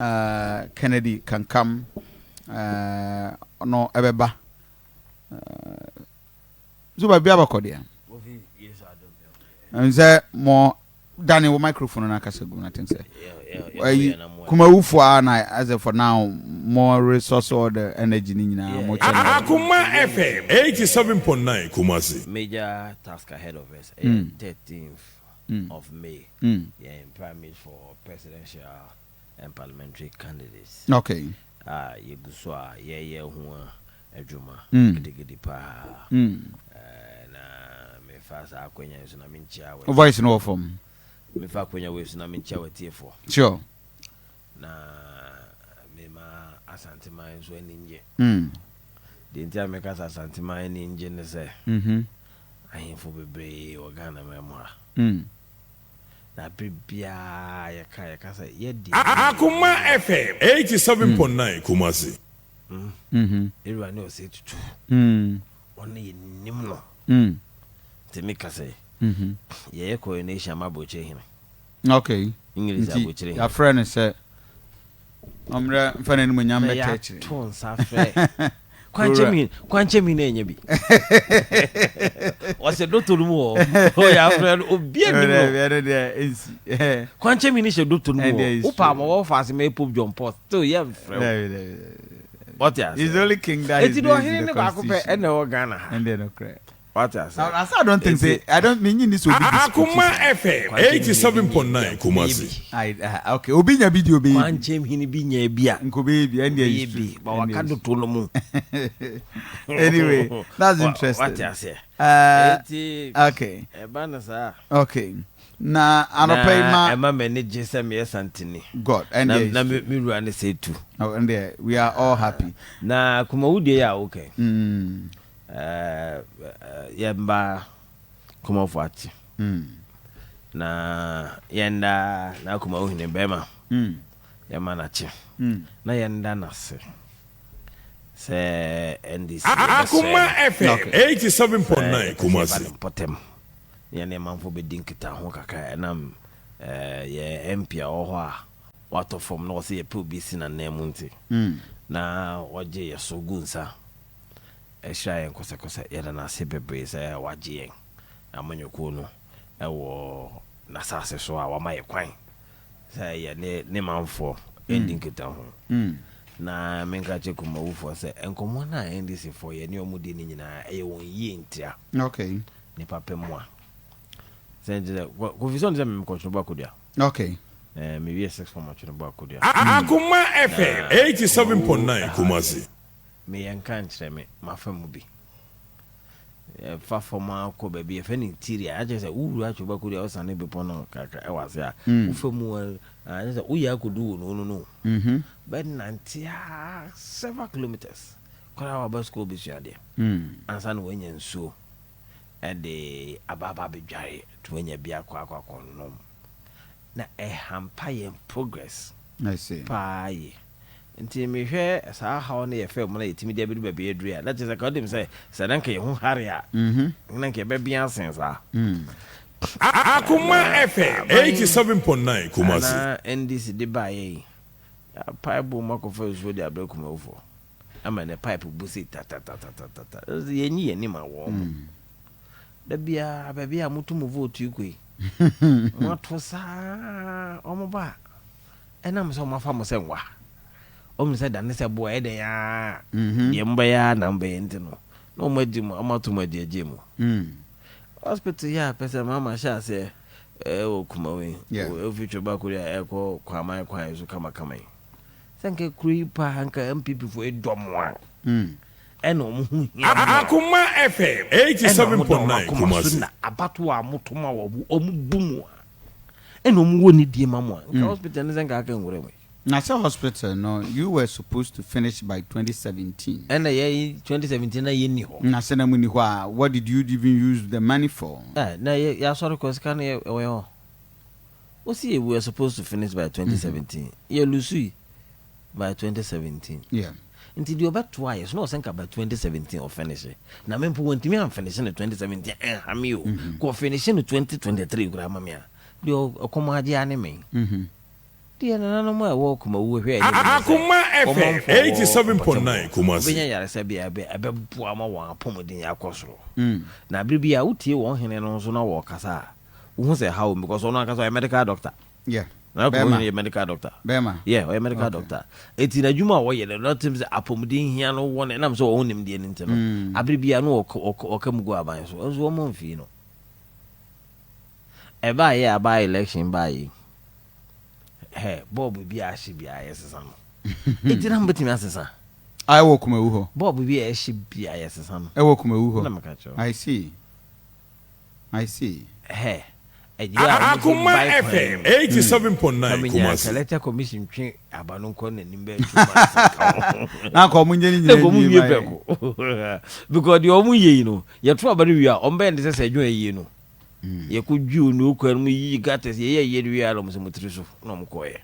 Kennedy Kankam no ɛbɛba so baabi abakɔ deɛ nsɛ mo dane wo microphone no akasa gu no aten sɛ ayi kumawufoɔ a na as for now mo resource all the energy ni nyinaa mo kyɛ no. Akoma FM 87.9 Kumasi. Major task ahead of us, 13th of May, yɛn primaries for presidential and parliamentary candidates. A yɛgu so a yɛyɛ ho adwuma gidigidi paa. Na mefa saa akwanya yi so na menkyia wɔ voice no wɔ fam. Mefa akwanya wei so na menkyia watiefoɔ. Na mema Asanteman nso ani ngye. Deɛ nti a meka sɛ Asanteman ani ngye ne sɛ ahemfo bebree wɔ Ghana man mu ha. Na bere biara yɛka sɛ yɛdi Akoma FM 87.9 Kumasi. Ewura ne ɔsɛ tutu. Ɔno yɛ nim no. Nti meka sɛ yɛyɛ coronation ma aburokyire hene. English nti aburokyire hene. Yɛafrɛ no sɛ ɔmmerɛ mfa n'anim nyam na bɛtɛ akyire. Yɛato nsa frɛ kwankyɛm hene ɛnyɛ bi ɔsɛ dɔtɔ no mu wɔ hɔ, yɛafrɛ no obi anim no. Ɛno deɛ ɛnsi. Kwankyɛm hene hyɛ dɔtɔ no mu Ɛndeɛ wɔ is wopa true. ama wɔfa ase ma Pope John Paul still yɛmfrɛ wo, wɔte ase? He's the only king that is Eti de ɔhene ne baako pɛ ɛna ɛwɔ Ghana ha. Ɛndeɛ no korɛ. Wɔte ase? I don't think say I don't mean this will be Akoma FM 87.9 Kumasi. I okay, obi nya bi di obi bi. Kwankyɛm hene bi nya bi a Nko bi bi ɛndeɛ ɔbɛyɛ is true. bi ba waka Ɛndeɛ is dɔtɔ no mu. Anyway, that's interesting. Wate aseɛ? Eti ɛba no saa. Okay, na anɔpɛ yi na ma ɛma m'ani gye sɛ meyɛ Santini. God na ɛndeɛ na is me true. me wura ne sɛ tu. Oh, ɛndeɛ we are all happy. Na Kumawu deɛ yɛ a wokɛ yɛmba Kumafo ate na yɛnda na Kumawu hene bɛrima yɛma n'akye na yɛnda n'ase sɛ NDC Akoma FM 87.9 Kumasi. Mpɔtɛm yɛne manfo bɛdi nkitaho kakra ɛnam yɛ MP a ɔwɔ hɔ a watɔ fam na ɔsɛ yɛpɛ obi si n'anan mu nti na ɔgye yɛ so gu nsa ɛhyira yɛn kɔsɛkɔsɛ. Yɛda n'ase bebree sɛ wagye yɛn amanyɔkuo no ɛwɔ n'asase so a wama yɛ kwan sɛ yɛne ne manfoɔ ɛndi nkitaho. Na menka kyɛ Kumawufoɔ sɛ nkɔmmɔ no a NDC foɔ yɛne ɔmo di no nyinaa ɛyɛ wɔn yie ntia. Nipa pɛ mu a sɛ nti sɛ Kofi sɛ ɔne sɛ memekɔtwene bɔ Akodua. Mewie six form atwene bɔ Akodua. Akoma FM 87.9 Kumasi. Meyɛ nka nkyerɛ me mafa mu bi ɛfa fam akɔ baabi yɛfɛ no interior, akyerɛ sɛ wowura atwe bɔ Akodua, wosane bepɔ no kakra ɛwɔ ase a wofa mu a akyerɛ sɛ woyɛ akɔdu wɔ no bɛnante a several kilometers koraa waba sukuu bɛsua adeɛ ansa na woanya nsuo ɛde abaaba abɛdware to woanya bi akɔ nom na ɛhampa yɛn progress I see. paa yi. Nti mehwɛ saa haw no yɛfɛ mu na yɛtumi de abɛdu baabi aduru a na kyerɛ sɛ ka wodim sɛ na nka yɛho hare a na nka yɛbɛbea asen saa. Akoma FM 87.9 Kumasi. Ana NDC de baayɛ yi pipe mu akɔfa nsuo de abrɛ Kumawufoɔ ama ne pipe bu se tatatatata, yɛnyi yɛn anim a wɔn mo da biara baabi a moto mo vote yi kɔ yi moato saa ɔmo ba a ɛnam sɛ ɔmo afa mo sɛ nwa ɔmo sɛ dane sɛ boa ɛdɛn aa deɛ mobɛyɛ a na mobɛyɛ nti no na ɔmo agye mu, ɔmo ato mo agye agye mu. Hospital yi a pɛ sɛ mama hyɛ aseɛ ɛwɔ Kumawu yi ɛfi Tweba kori a ɛkɔ Kwaman kwan so kamakama yi sɛ nka kuro yi paa nka NPP fo ɛdɔ mo a ɛna ɔmo ho hia mo a Akoma FM ɛna ɔmo da ɔmo 87.9 akoma so Kumasi. na abato a moto ma wɔ ɔmo bu mu a ɛna ɔmo wɔ ne die ma mo a nka hospital ne sɛ nka aka nwura mu yi. Na sɛ hospital no, you were supposed to finish by 2017. Ɛna yɛ 2017 na yɛnni hɔ. Na sɛ na mu ni hɔ a, what did you even use the money for? Na yɛ yɛasɔre kɔ sika no yɛ ɛwɔ yɛ hɔ wosi yɛ we were supposed to finish by 2017, yɛ lose yi by 2017. Nti deɛ ɔbɛtoa yɛ so na ɔsɛ nka by 2017 ɔfinish, na me mpo wɔntumi amfinish no 2017 ɛnha me o. Kɔ ɔfinish no 2023 koraa ma me a deɛ ɔkɔm agye ane me. Deɛ nananom a ɛwɔ Kumawu hwɛ anim ne sɛ Akoma FM ɔmanfoɔ a wɔwɔ 87.9 mpɔtam hɔ Kumasi. bɛnya yaresabea a ɛbɛboa ma wɔn apɔmuden akɔ soro. Na bere bi a wotie wɔn hene no nso na wɔrekasa a, wohu sɛ ɛhaw wɔn because ɔno ankasa ɔyɛ medical doctor. Yeah. Na Kumawu Bɛrima. hene yɛ medical doctor. Bɛrima. Yeah, ɔyɛ medical doctor. Eti n'adwuma a wɔyɛ no, na ɔtem sɛ apɔmuden hia no wɔ no, ɛnam sɛ ɔwɔ nimdeɛ no nti no, abere bi a na ɔka mu gu aban so, nso wɔn mfii no. Ɛbaayɛ a by election baayɛ yi, hɛ bulb bi a ahye bi a yɛsesa no. Eti na mobɛtumi asesa. A ɛwɔ Kumawu hɔ. Bulb bi a ɛhye bi a yɛsesa no. Ɛwɔ Kumawu hɔ. Na meka kyerɛ wo. I see. I see. Hɛ ɛgye a wɔn Akoma bae kwan FM mu. 87.9 Kaminya Kumasi. Electoral Commission twe aba no nkɔ n'anim bɛyɛ 2 months nka ho. Na nka ɔmo nyɛ ne Na nyinaa nka ɔmo nwie nwie ma yɛ. prɛko. Because deɛ ɔmo yɛ yi no, yɛto aba no wie a, ɔmo bɛyɛ ne sɛ adwuma yie no. Yɛkɔ dwi onuo kwan mu yiyi gutters, yɛyɛ yie no wie a, na ɔmo sɛ mo tiri so na ɔmo kɔɛ.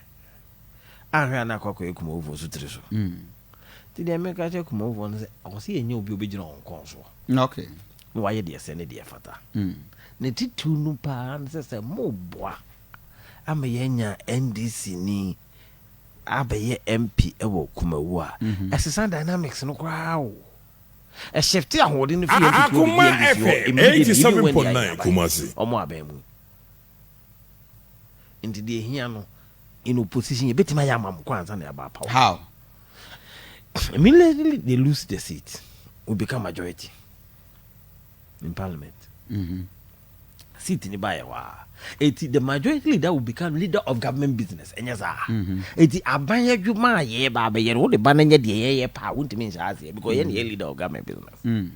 Ahwɛ a na akɔ akɔyɛ Kumawufoɔ so tiri so. Nti deɛ meka kyerɛ Kumawufoɔ no sɛ, ɔwɔ sɛ yɛnyɛ obi a obɛgyina wɔn kɔn so. Na wayɛ deɛ sɛ ne deɛ fata. Ne titiriw no paa ne sɛ moboa ama yɛanya NDC ni abɛyɛ MP wɔ Kumawu a, ɛsesa dynamics no koraa o. Ɛshifte ahoɔden no firi NPP hɔ Akoma bɛdi NDC hɔ FM immediately, even when they are in 87.9 aban. Kumasi. Ɔmo aban mu. Nti deɛ ehia no, in opposition yɛbɛtumi ayɛ ama mo kɔ ansa na yɛaba power. How? Immediately they lose the seat, we become majority in parliament. Seat ni ba yɛ hɔ a, eti the majority leader will become leader of government business. Ɛnyɛ saa? Eti aban adwuma a yɛba abɛyɛ no, wode ba no nyɛ deɛ yɛyɛ pa a, wontumi nhyɛ aseɛ because yɛn na yɛ leader of government business.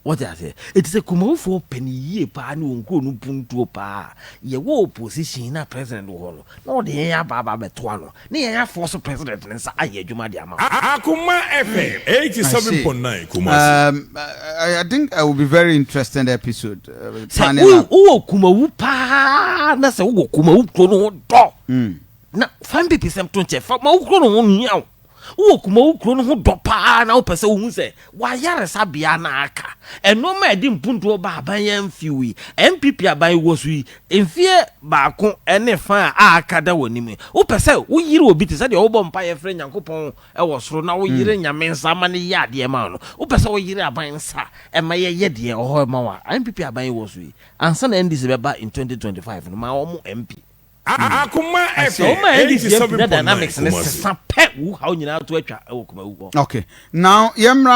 Wɔte aseɛ? Eti sɛ Kumawufoɔ pɛ ne yie paa ne wɔn kuro no puntuo paa, yɛwɔ opposition na president wɔ hɔ no, na ɔde yɛn aba abɛtoa no ne yɛn afɔ so president ne nsa ayɛ adwuma de ama wo. Akoma FM 87.9 Kumasi. I think it will be very interesting episode. Sɛ Panning up. wowɔ Kumawu paa na sɛ wowɔ Kumawu kuro no ho dɔ na fa NPP sɛm to nkyɛ, fa ma wo kuro no ho hia wo, wowɔ Kumawu kuro no ho dɔ paa na wopɛ sɛ wohu sɛ wayaresabea na aka ɛnɔɔma a ɛde mpuntuo ba aban yɛ mfiw yi, NPP aban wɔ so yi, mfie 1 ne fa a aka da wɔ anim yi, wopɛ sɛ woyere obi te sɛ deɛ wobɔ mpa yɛfrɛ Nyankopɔn ɛwɔ soro na woyere Nyame nsa ma no yɛ adeɛ ma wo no, wopɛ sɛ woyere aban nsa ɛma yɛyɛ deɛ ɔhɔ ma wo a, NPP aban yi wɔ so yi, ansa na NDC bɛba in 2025 no, ma wɔn MP. Akoma Sɛ FM wɔma NDC MP na 87.9 dynamics ne Kumasi. sesa pɛ, wo haw nyinaa to atwa ɛwɔ Kumawu hɔ. Okay. Now, yɛmmra.